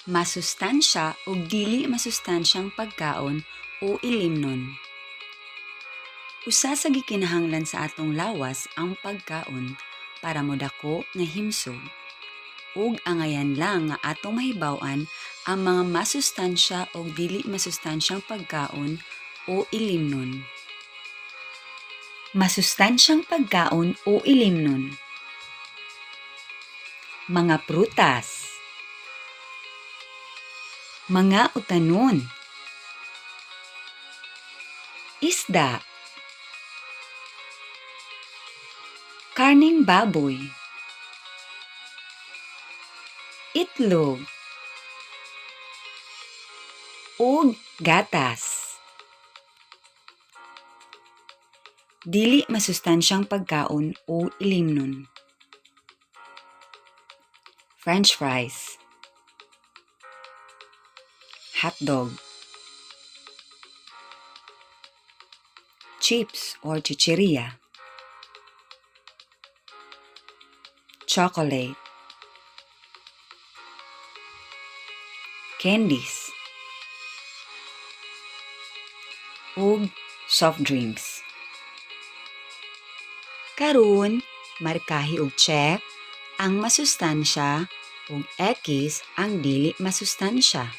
Masustansya ug dili masustansyang pagkaon o ilimnon. Usa sa gikinahanglan sa atong lawas ang pagkaon para modako nga himsog. Ug angayan lang nga atong mahibaw-an ang mga masustansya ug dili masustansyang pagkaon o ilimnon. Masustansyang pagkaon o ilimnon. Mga prutas, mga utanon, isda, karneng baboy, itlog, ug gatas. Dili masustansyang pagkaon o ilimnon. French fries, hotdog, chips or chichiria, chocolate, candies, ug soft drinks. Karon, markahi og check ang masustansya ug X ang dili masustansya.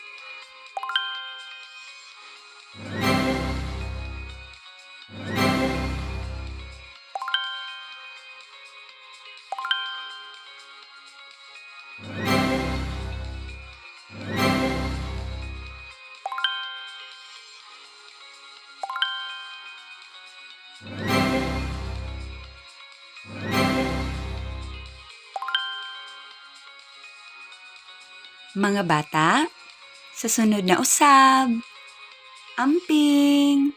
Mga bata, sa sunod na usab. Amping!